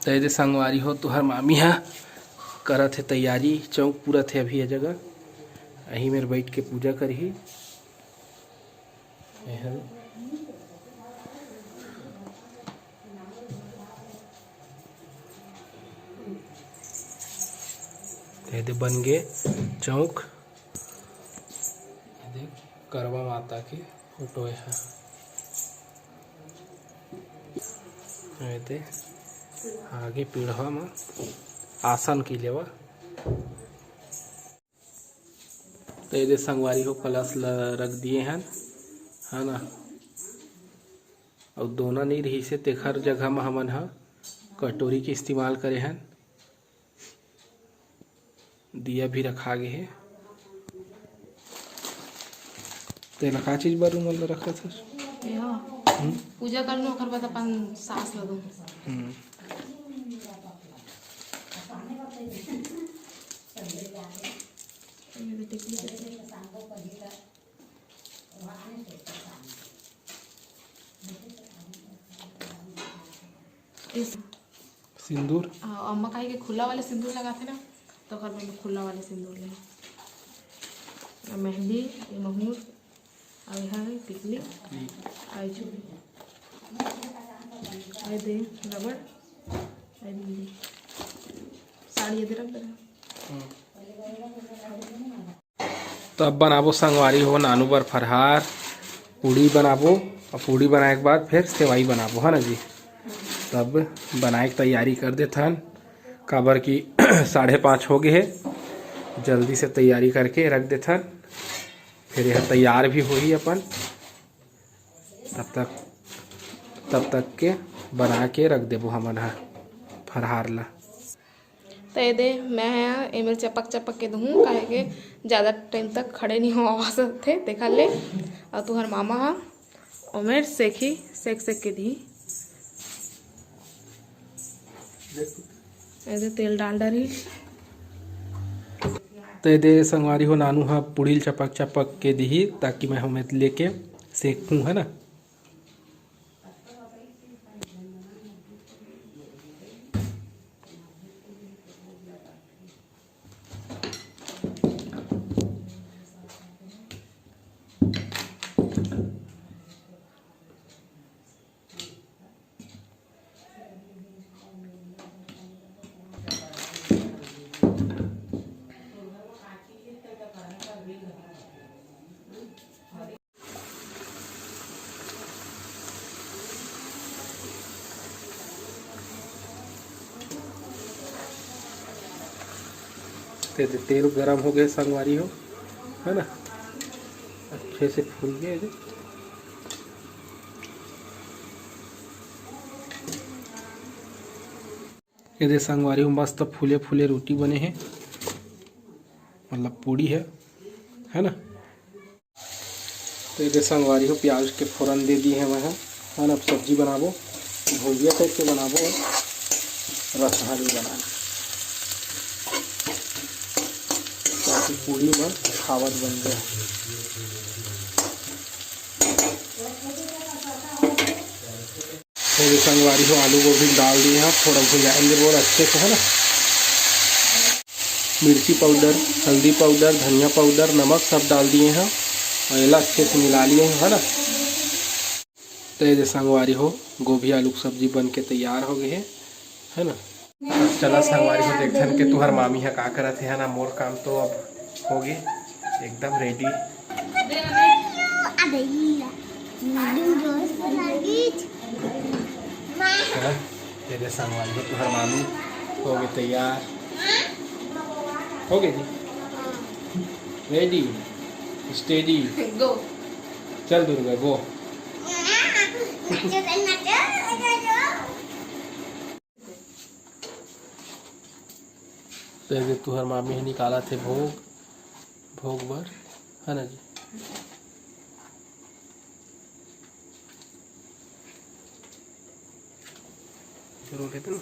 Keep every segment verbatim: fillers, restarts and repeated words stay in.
त एदे संगवारी हो, तुहर मामी ह करत हे तैयारी, चौक पूरत हे अभी ये जगह। अही मेर बइठ के पूजा करही। एहर एदे बन गे चौक। एदे करवा माता के फोटो हे। एदे आगे पीढ़ा म आसन की लेवा। त एदे संगवारी हो, कलश ल रख दिए हन, है ना। अउ दोना नइ रहिस हे, तेखर जगह म हमन ह कटोरी के इस्तेमाल करे हन। दिया भी रखा गे हे। तेला का चीज बर रूमाल ल रखत हस? ये ह। हम्म। पूजा करनो, ओकर बाद अपन सास ल दो। हम्म। ये तो टिकली के। इस सिंदूर। हाँ, अम्मा काहे के खुला वाले सिंदूर लगाथे ना, तो ओकर में खुला वाले सिंदूर ले। आ मेहंदी, ये महुर, अउ ये है टिकली, टिकली। अउ ये चूड़ी, अउ ये दे रबड़, अउ ये बिंदी। साड़ी ये दे रख दे रहा। हम्म। त अब बनाबो संगवारी हो नानू बर फरहार, पूड़ी बनाबो। अउ पूड़ी बनाए के बाद फेर सेवई बनाबो, है ना जी। तब बनाए के तैयारी कर देथन, काबर कि साढ़े पाँच हो गे हे। जल्दी से तैयारी करके रख देथन, फेर यह तैयार भी होही अपन। तब तक, तब तक के बना के रख देबो हमन ह फरहार ला। त ये दे, मैं ह एमेर चपक चपक के दुहूँ, काहे के जादा टाइम तक खड़े नइ होवस थे, तेखर ले। अउ तुहर मामा ह ओमेर सेकही, सेक सेक के दिही। ये दे तेल डाल डारी। त ये दे संगवारी हो, नानू ह पूड़ी ल चपक चपक के दिही, ताकि मैं ओमेर लेके सेकहूँ, है ना। ते, ते, तेल गरम हो गए संगवारी हो, है ना, अच्छे से फूल गए जो। ये दे संगवारी हो, मस्त फूले फूले रोटी बने हे, मतलब पूड़ी है, है ना। तो ये दे संगवारी हो, प्याज के फोरन दे दी है मैं, है ना। अब सब्जी बनाबो, भुजिया टाइप के बनाबो, रसहा नइ बनाए, ताकि पूड़ी में खावत बन जाए। मेरे संगवारी हो, आलू गोभी डाल दिए हैं, थोड़ा भुजाएंगे बहुत अच्छे से, है ना। मिर्ची पाउडर, हल्दी पाउडर, धनिया पाउडर, नमक सब डाल दिए हैं और एला अच्छे से मिला लिए हैं, है ना। तो ये दे संगवारी हो, गोभी आलू की सब्जी बन के तैयार हो गई है, है ना। अब चला संगवारी हो, देखथन के तुहर मामी ह का करत हे, है ना। मोर काम तो अब हो गे, एकदम रेडी। हाँ, ये दे संगवारी हो, तुहर मामी हो गे तैयार, हो गे जी, रेडी, स्टेडी, गो। चल दुर्गा, गो। तो ये तुहर मामी ह निकालत हे भोग, भोग बर, है ना जी। जरूर लेते ना।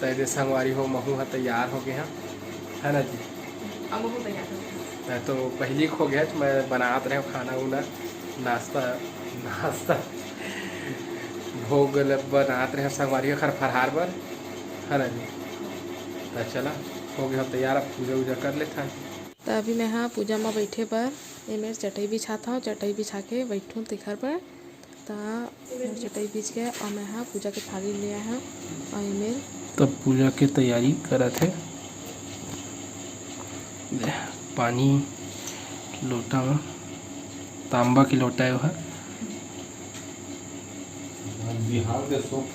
तो ये दे संगवारी हो, महू ह तैयार हो गए हैं, है ना जी। अब वो तैयार हो गया। मैं तो पहिली खो गया, मैं बनात रहे खाना उना, नाश्ता, नाश्ता, भोग ल-, बनात रहे संगवारी हो खर फरहार बर, है ना जी? त चला, हो गया तैयार, अब पूजा उजा कर लेथन। त अभी मैं हा पूजा म बैठे बर एमेर चटई बिछात हव, चटई बिछा के बैठूँ तेखर बर। त मोर चटई बिछ गया अउ मैं हा पूजा के थाली ले आए हव अउ एमेर तब पूजा के तैयारी करत हे। पानी लोटा म, तांबा के लोटा हे ओहा। बिहान के सोच।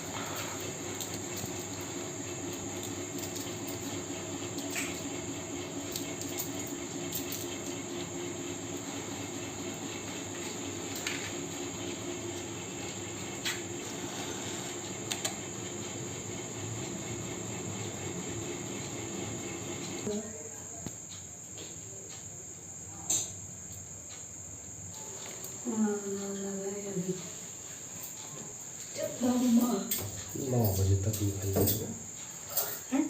नौ बजे तक निकल जाएगा। हैं?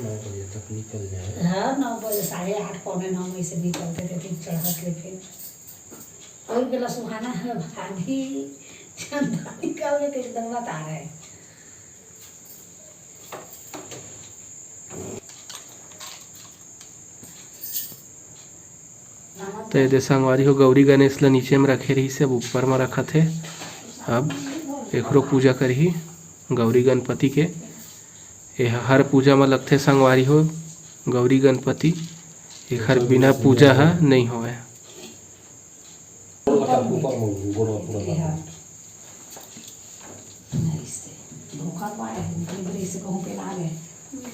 नौ बजे तक निकल जाएगा। हाँ, नौ बजे, साढ़े आठ, पौने नौ में से निकलते थे, फिर चढ़ा के फिर और गला सुहाना है भाभी, चंदा निकाल के एकदम बता रहे हैं। त एदे संगवारी हो, गौरी गणेश ल नीचे म रखे रहिस हे, अब ऊपर म रखत हे। अब एकरो पूजा करही गौरी गणपति के। एह हर पूजा म लगथे संगवारी हो, गौरी गणपति, एखर बिना पूजा ह नइ होवय। ऊपर में गोड़वा पूरा बांध। इससे धोखा पाए, इनके बड़े से कहूँ पे ना गए।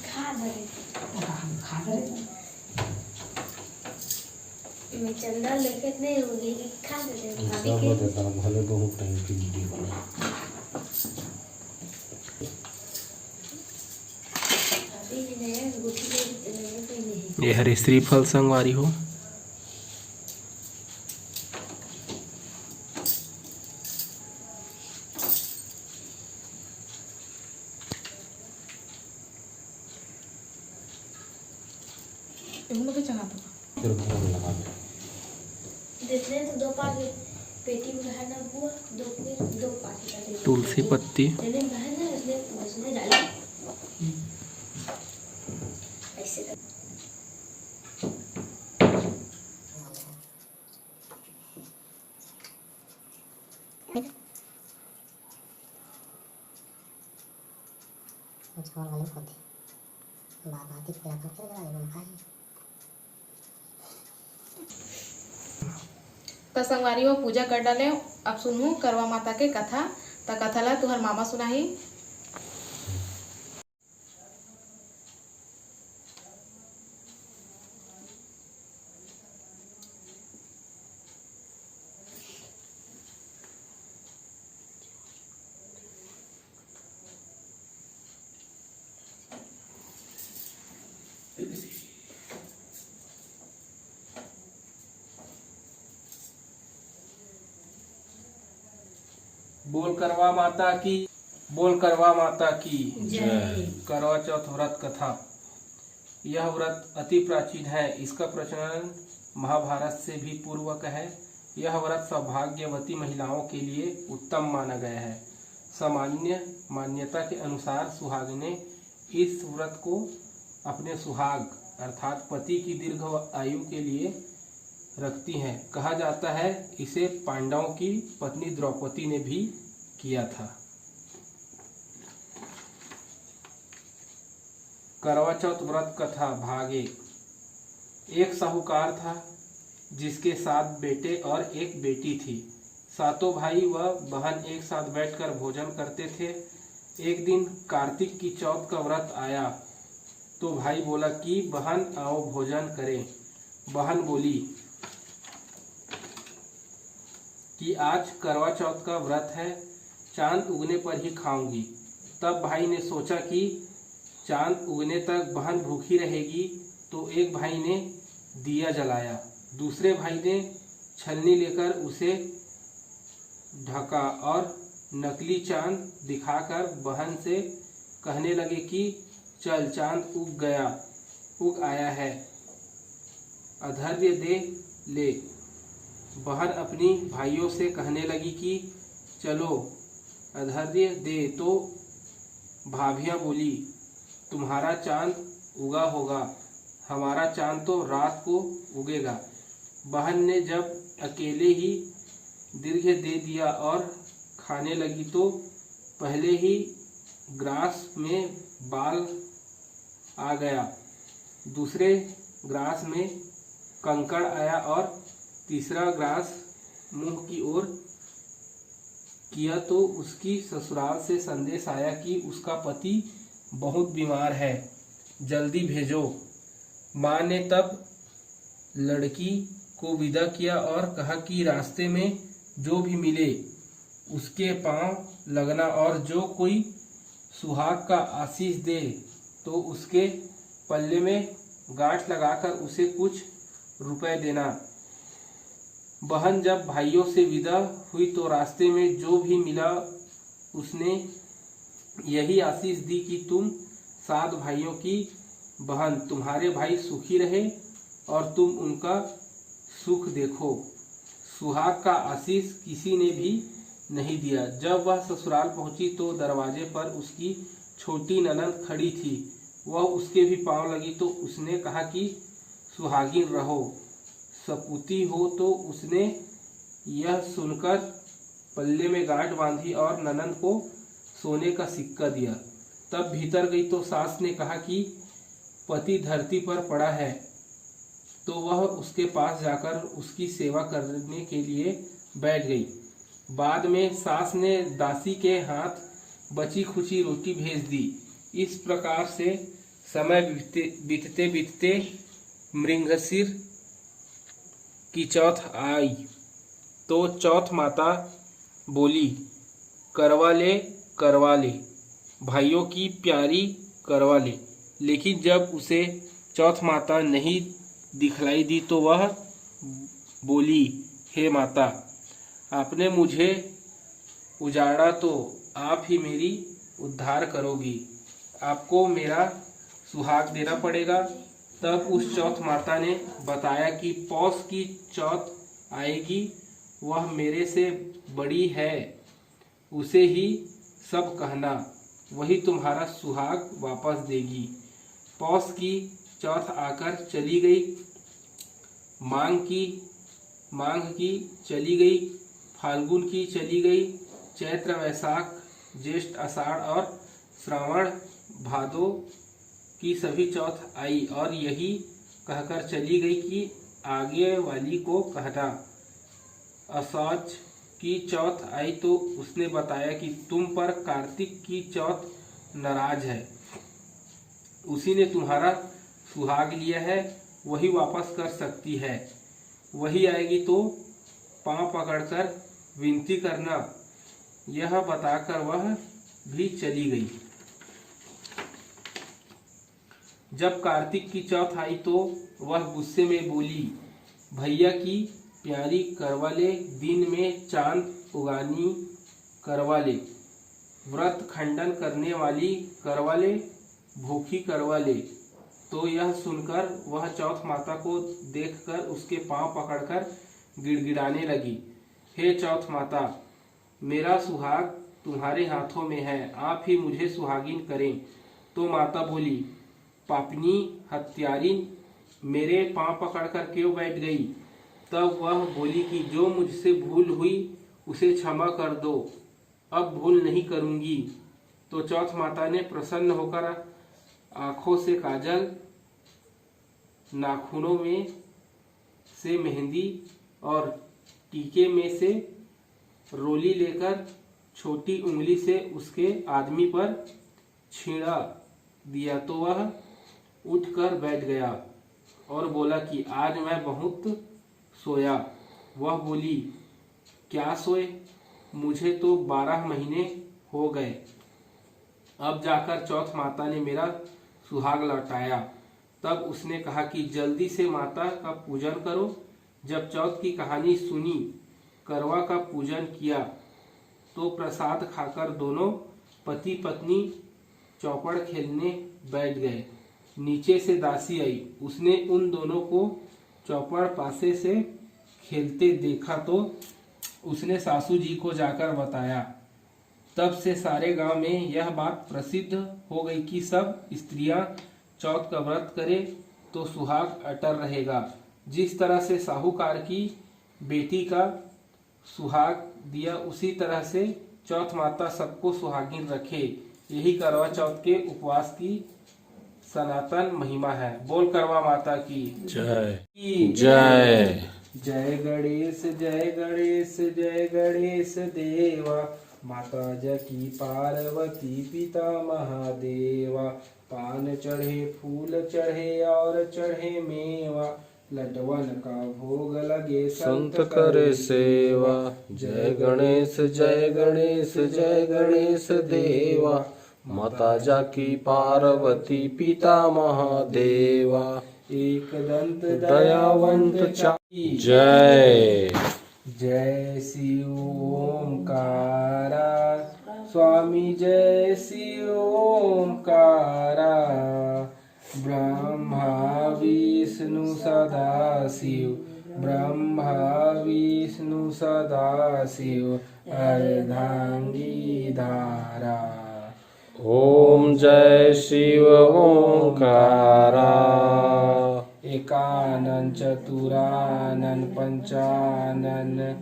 खा दे। तो हम खा दे। मैं चंदा लेके नहीं होगी कि खा दे, भाभी सब के। बता, भले बहुत टाइम की वीडियो बना। भाभी जी ने अंगूठी ले ली, तो मैंने भी नहीं। ये हरे श्रीफल संगवारी हो। एहू में के चना तो। तेरे भोग लगा दे। जितने तो दो पार्ट पेटी में है ना बुआ, दो में दो पार्ट का दे। तुलसी पत्ती। जितने में है ना, उसने, उसने डाला। ऐसे कर। झोल घलो होथे। बात आती फिर अपन फिर गला लेबो खाए। त संगवारी हो, पूजा कर डाले। अब सुनहू करवा माता के कथा। त कथा ला तुहर मामा सुनाही। बोल करवा माता की, बोल करवा माता की जय। करवा चौथ व्रत कथा। यह व्रत अति प्राचीन है। इसका प्रचलन महाभारत से भी पूर्वक है। यह व्रत सौभाग्यवती महिलाओं के लिए उत्तम माना गया है। सामान्य मान्यता के अनुसार सुहागिनें इस व्रत को अपने सुहाग अर्थात पति की दीर्घ आयु के लिए रखती हैं। कहा जाता है, इसे पांडवों की पत्नी द्रौपदी ने भी किया था। करवा चौथ व्रत कथा भाग एक। एक साहूकार था, जिसके सात बेटे और एक बेटी थी। सातों भाई व बहन एक साथ बैठकर भोजन करते थे। एक दिन कार्तिक की चौथ का व्रत आया, तो भाई बोला कि बहन, आओ, भोजन करें। बहन बोली कि आज करवा चौथ का व्रत है, चांद उगने पर ही खाऊंगी। तब भाई ने सोचा कि चांद उगने तक बहन भूखी रहेगी, तो एक भाई ने दिया जलाया, दूसरे भाई ने छलनी लेकर उसे ढका और नकली चांद दिखाकर बहन से कहने लगे कि चल, चांद उग गया, उग आया है। अधर्य दे ले। बहन अपनी भाइयों से कहने लगी कि चलो अधर्य दे। तो भाभियां बोली, तुम्हारा चांद उगा होगा, हमारा चांद तो रात को उगेगा। बहन ने जब अकेले ही दीर्घ दे दिया और खाने लगी तो पहले ही ग्रास में बाल आ गया, दूसरे ग्रास में कंकड़ आया और तीसरा ग्रास मुंह की ओर किया तो उसकी ससुराल से संदेश आया कि उसका पति बहुत बीमार है, जल्दी भेजो। माँ ने तब लड़की को विदा किया और कहा कि रास्ते में जो भी मिले उसके पांव लगना और जो कोई सुहाग का आशीष दे तो उसके पल्ले में गांठ लगाकर उसे कुछ रुपए देना। बहन जब भाइयों से विदा हुई तो रास्ते में जो भी मिला उसने यही आशीष दी कि तुम सात भाइयों की बहन, तुम्हारे भाई सुखी रहे और तुम उनका सुख देखो। सुहाग का आशीष किसी ने भी नहीं दिया। जब वह ससुराल पहुंची तो दरवाजे पर उसकी छोटी ननद खड़ी थी। वह उसके भी पांव लगी तो उसने कहा कि सुहागिन रहो, सपूती हो। तो उसने यह सुनकर पल्ले में गांठ बांधी और ननद को सोने का सिक्का दिया। तब भीतर गई तो सास ने कहा कि पति धरती पर पड़ा है। तो वह उसके पास जाकर उसकी सेवा करने के लिए बैठ गई। बाद में सास ने दासी के हाथ बची खुची रोटी भेज दी। इस प्रकार से समय बीतते बीतते बीतते मृगशिर की चौथ आई तो चौथ माता बोली, करवा ले, करवा ले, भाइयों की प्यारी करवा ले। लेकिन जब उसे चौथ माता नहीं दिखलाई दी तो वह बोली, हे माता, आपने मुझे उजाड़ा तो आप ही मेरी उद्धार करोगी, आपको मेरा सुहाग देना पड़ेगा। तब उस चौथ माता ने बताया कि पौष की चौथ आएगी, वह मेरे से बड़ी है, उसे ही सब कहना, वही तुम्हारा सुहाग वापस देगी। पौष की चौथ आकर चली गई, मांग की मांग की चली गई, फाल्गुन की चली गई, चैत्र वैशाख ज्येष्ठ आषाढ़ और श्रावण भादो की सभी चौथ आई और यही कहकर चली गई कि आगे वाली को कहना। असौच की चौथ आई तो उसने बताया कि तुम पर कार्तिक की चौथ नाराज है, उसी ने तुम्हारा सुहाग लिया है, वही वापस कर सकती है। वही आएगी तो पांव पकड़कर विनती करना। यह बताकर वह भी चली गई। जब कार्तिक की चौथ आई तो वह गुस्से में बोली, भैया की प्यारी करवा ले, दिन में चांद उगानी करवा ले, व्रत खंडन करने वाली करवा ले, भूखी करवा ले। तो यह सुनकर वह चौथ माता को देखकर उसके पांव पकड़कर गिड़गिड़ाने लगी, हे चौथ माता, मेरा सुहाग तुम्हारे हाथों में है, आप ही मुझे सुहागिन करें। तो माता बोली, पापनी हत्यारिन, मेरे पांव पकड़कर क्यों बैठ गई? तब वह बोली कि जो मुझसे भूल हुई उसे क्षमा कर दो, अब भूल नहीं करूंगी। तो चौथ माता ने प्रसन्न होकर आंखों से काजल, नाखूनों में से मेहंदी और टीके में से रोली लेकर छोटी उंगली से उसके आदमी पर छिड़ा दिया तो वह उठकर बैठ गया और बोला कि आज मैं बहुत सोया। वह बोली, क्या सोए? मुझे तो बारह महीने हो गए। अब जाकर चौथ माता ने मेरा सुहाग लौटाया। तब उसने कहा कि जल्दी से माता का पूजन करो। जब चौथ की कहानी सुनी, करवा का पूजन किया तो प्रसाद खाकर दोनों पति पत्नी चौपड़ खेलने बैठ गए। नीचे से दासी आई, उसने उन दोनों को चौपड़ पासे से खेलते देखा तो उसने सासू जी को जाकर बताया। तब से सारे गांव में यह बात प्रसिद्ध हो गई कि सब स्त्रियां चौथ का व्रत करें तो सुहाग अटल रहेगा। जिस तरह से साहूकार की बेटी का सुहाग दिया, उसी तरह से चौथ माता सबको सुहागिन रखे। यही करवा चौथ के उपवास की सनातन महिमा है। बोल करवा माता की जय। की जय। जय गणेश, जय गणेश, जय गणेश देवा। माता जकी पार्वती, पिता महादेवा। पान चढ़े, फूल चढ़े और चढ़े मेवा। लड्डवन का भोग लगे, संत करे सेवा। जय गणेश, जय गणेश, जय गणेश देवा। माता जाकी पार्वती, पिता महादेवा। एक दंत दयावंत चा- जय। जय शिव ओंकारा, स्वामी जय शिव ओंकारा। ब्रह्मा विष्णु सदा शिव, ब्रह्मा विष्णु सदा शिव, अर्धांगी धारा। ओम जय शिव ओंकारा। एकानन चतुरानन पंचानन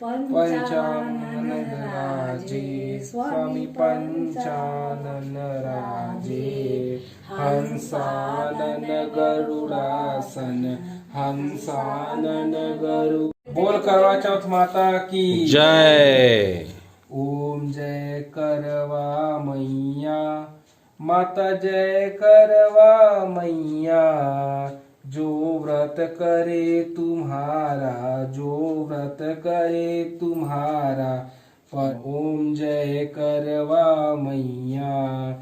पंचानन राजे, स्वामी पंचानन राजे। हंसानन गरुड़ासन, हंसानन गरु- बोल करवा चौथ माता की जय। ओम जय करवा मैया, माता जय करवा मैया। जो व्रत करे तुम्हारा, जो व्रत करे तुम्हारा, पर ओम जय करवा मैया।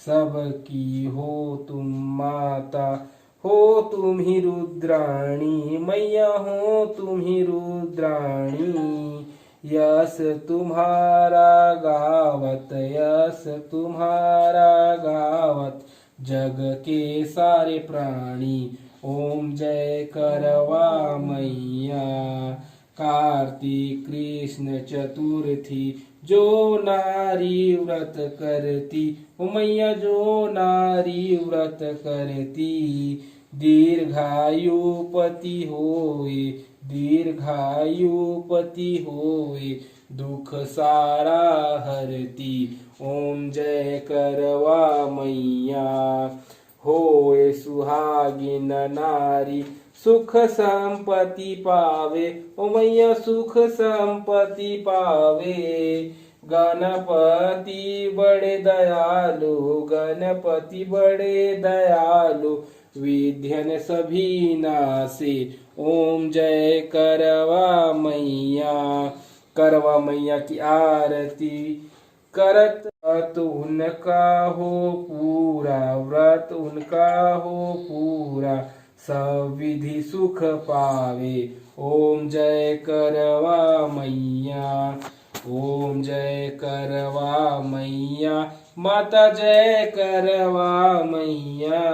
सबकी हो तुम माता, हो तुम ही रुद्राणी मैया, हो तुम ही रुद्राणी। यश तुम्हारा गावत, यश तुम्हारा गावत, जग के सारे प्राणी। ओम जय करवा मैया। कार्तिक कृष्ण चतुर्थी, जो नारी व्रत करती, ओ मैया, जो नारी व्रत करती, दीर्घायु पति होए, दीर्घायु पति होए, दुख सारा हरती। ओम जय करवा मैया। होए सुहागिन नारी, सुख संपत्ति पावे, ओ मैया, सुख संपत्ति पावे। गणपति बड़े दयालु, गणपति बड़े दयालु, विघ्न सभी नासे। ओम जय करवा मैया। करवा मैया की आरती करत, व्रत उनका हो पूरा, व्रत उनका हो पूरा, सब विधि सुख पावे। ओम जय करवा मैया, ओम जय करवा मैया, माता जय करवा मैया।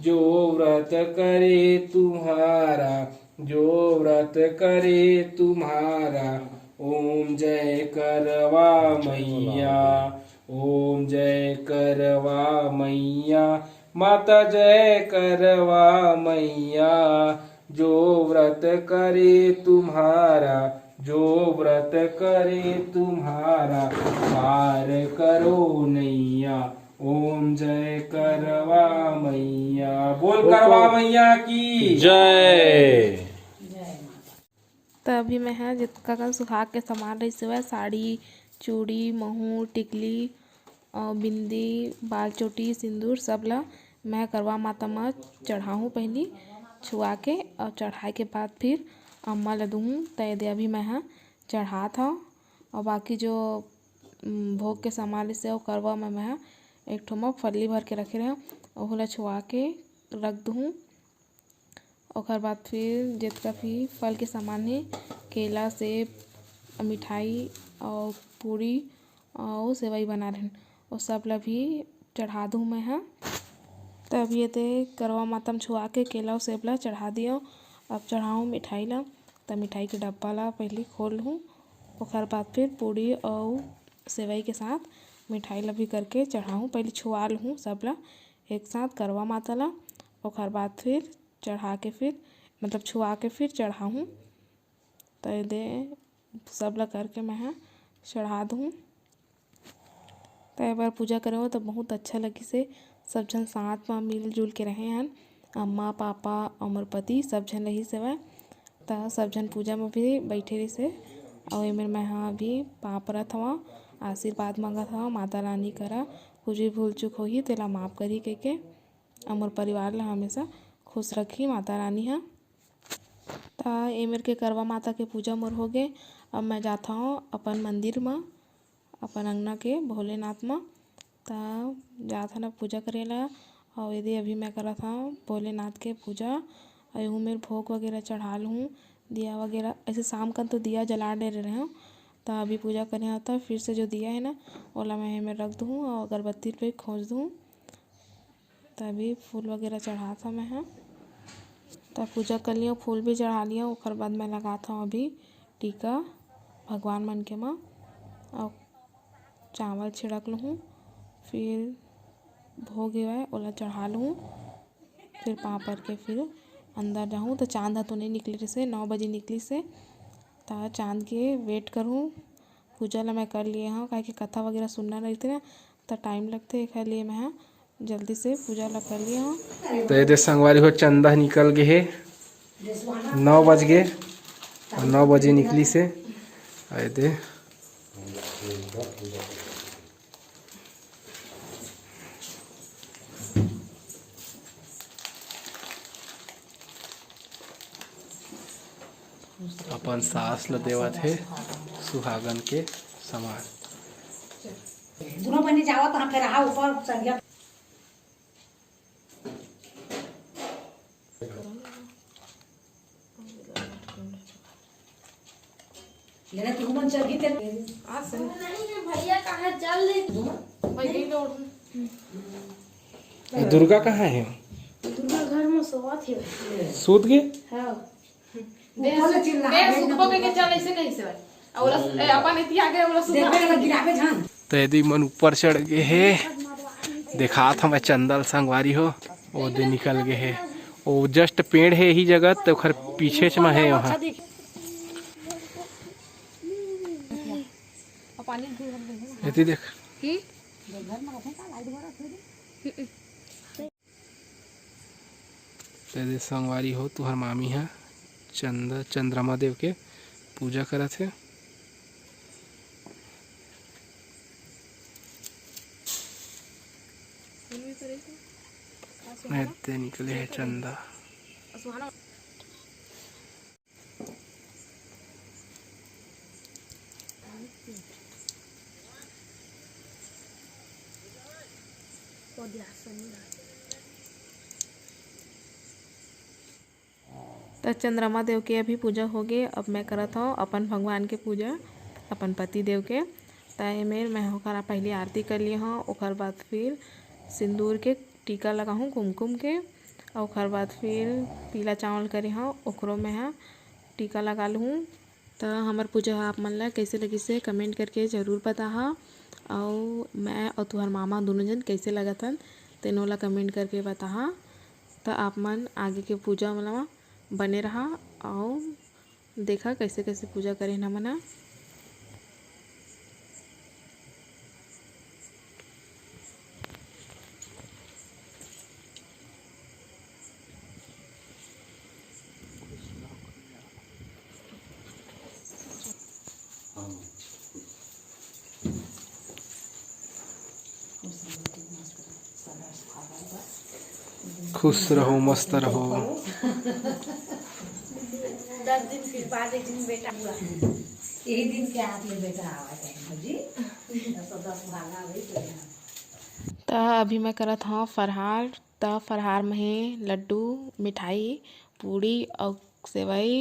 जो व्रत करे तुम्हारा, जो व्रत करे तुम्हारा, ओम जय करवा मैया, ओम जय करवा मैया, माता जय करवा मैया। जो व्रत करे तुम्हारा, जो व्रत करे तुम्हारा, पार करो नैया। ओम जय करवा मैया। बोल करवा मैया की जय। त अभी मैं ह जतका कन सुहाग के सामान रहिस हवय, साड़ी, चूड़ी, महूँ, टिकली, अउ बिंदी, बाल चोटी, सिंदूर, सब ल मैं करवा माता म चढ़ाहूँ पहिली छुआ के, अउ चढ़ाए के बाद फिर अम्मा ल दूहूँ। त एदे अभी मैं ह चढ़ात हव, अउ बाकी जो उम, भोग के सामान रहिस हे, अउ करवा म मैं ह एक ठो म फल्ली भर के रखे रहेंव, ओहू ल छुआ के रख दूहूँ। ओकर बाद फिर जतका भी फल के सामान हे, केला, सेब, मिठाई अउ पूरी अउ सेवई बना रहेन, ओ सब ल भी चढ़ा दूँ मैं ह। त अभी एदे करवा माता म छुआ के केला अउ सेब ल चढ़ा दियो। अब चढ़ाहूँ मिठाई ला। त मिठाई के डब्बा ला पहिली खोल लूँ, ओखर बाद फिर पूड़ी अउ सेवई के साथ मिठाई ला भी करके चढ़ाहूँ। पहिली छुआ लूँ सब ला एक साथ करवा माता ला, ओखर बाद फिर चढ़ा के फिर, मतलब छुआ के फिर चढ़ाहूँ। त ये दे सब ला करके मैं ह चढ़ा दूँ। त ए बार पूजा करे हो त बहुत अच्छा लगिस हे। सब झन साथ म मिलजुल के रहे हन, अम्मा, पापा अउ मोर पति सब झन रहिस हवय। त सब झन पूजा म भी बइठे रहिस हे। अउ एमेर मैं ह अभी पाँव परत हवं, आशीर्वाद मांगत हवं माता रानी करा। कुछ भी भूल चूक होही तेला माफ करही कहिके, अउ मोर परिवार ला हमेशा खुश रखही माता रानी ह। त एमेर के करवा माता के पूजा मोर होगे। अब मैं जात हवं अपन मंदिर म, अपन अंगना के भोलेनाथ म। त जात हन अब पूजा करे ला। अउ एदे अभी मैं करत हवं भोलेनाथ के पूजा। अउ एहू मेर भोग वगैरह चढ़ा लूँ, दिया वगैरह। ऐसे शाम कन तो दिया जला डरे रहेंव, त अभी पूजा करे हवं त फिर से जो दिया हे ना, ओला मैं एमेर रख दूँ अउ अगरबत्ती पे खोज दूँ। त अभी फूल वगैरह चढ़ात हवं मैं ह। त पूजा कर लियो, फूल भी चढ़ा लियो, ओकर बाद मैं लगात हवं अभी टीका भगवान मन के म, अउ चावल छिड़क लूँ, फिर भोग हेवय ओला चढ़ा लूँ, फिर पाँव पर के फिर अंदर जाहूँ। त चांद ह तो नइ निकले रिहिसे, नौ बजे निकलिस हे, त चांद के वेट करहूँ। पूजा ला मैं कर लिए हवं, काहे कि कथा वगैरह सुनना रहिथे ना, त टाइम लगथे, एखर लिए मैं ह जल्दी से पूजा ला कर लिए हवं। त एदे संगवारी हो, चंदा निकल गे हे, नौ बज गे, अउ नौ बजे निकलिस हे। अउ एदे अपन सास ल देवत हे सुहागन के समान। दुनो बहिनी जावत ह, फेर आहा ऊपर संझा। लेना तू मन चल गई तेरे। आज से नहीं है भैया, कहाँ चल रही? भाई, गई लौट। दुर्गा कहाँ हे? दुर्गा घर में सोवत हे। सूत गे? हाँ। बे ऊपर ले चिल्ला, सुतबो के, के चल, ऐसे कैसे भाई? और ओला, ए, अपन इति आ गए, ओला सुता। देखबे ना, गिराबे झन। त एदे मन ऊपर चढ़ गे हे, देखात हवं चंदा ल संगवारी हो, ओ दे निकल गे हे। ओ just पेड़ हे यही जगह, त ओखर पीछेच म हे वहाँ। एती देख। की? त एदे संगवारी हो, तुहर मामी ह चंदा, चंद्रमा देव के पूजा करत हे। एदे निकले हे चंदा। त चंद्रमा देव के अभी पूजा होगे। अब मैं करत हव अपन भगवान के पूजा, अपन पति देव के। त एमेर मैं ओकर पहली आरती कर लिए हव, ओकर बाद फिर सिंदूर के टीका लगाहूँ कुमकुम के, अउ ओकर बाद फिर पीला चावल करे हव, ओकरो मैं ह टीका लगा लूँ। त हमर पूजा ह आप मन ला कइसे लगिस हे, comment करके जरूर बताहा। अउ मैं अउ तुहर मामा दुनों जन कइसे लगत हन, तेनो ला comment करके बताहा। त आप मन आगे के पूजा मन ला बने रहा अउ देखा कइसे कइसे पूजा करे हन हमन ह। खुश रहो, मस्त रहो। दस दिन के बाद एक दिन बेटा हुआ। यही दिन के हाथ में बेटा आवा जाए, हाँ जी। दस, दस भागा वही तो है। त अभी मैं करत हव फरहार। त फरहार में हे लड्डू, मिठाई, पूड़ी अउ सेवई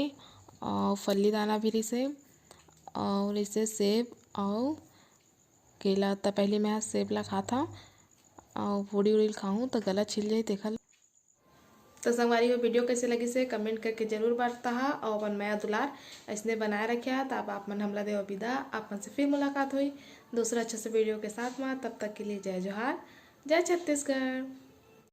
अउ फल्ली दाना भी रहिसे अउ रहिसे सेब अउ केला। त पहिली मैं ह सेब ला खात हव अउ पूड़ी उड़ी ल खाहूँ त गला छिल जाही तेखर। तो संगवारी हो, video कैसे लगिस हे comment करके जरूर बताहा, और अपन मया दुलार ऐसने बनाए रखिहा। त अब आप मन हमला देवा बिदा, आप मन से फिर मुलाकात होई दूसरा अच्छा से video के साथ में। तब तक के लिए जय जोहार, जय छत्तीसगढ़।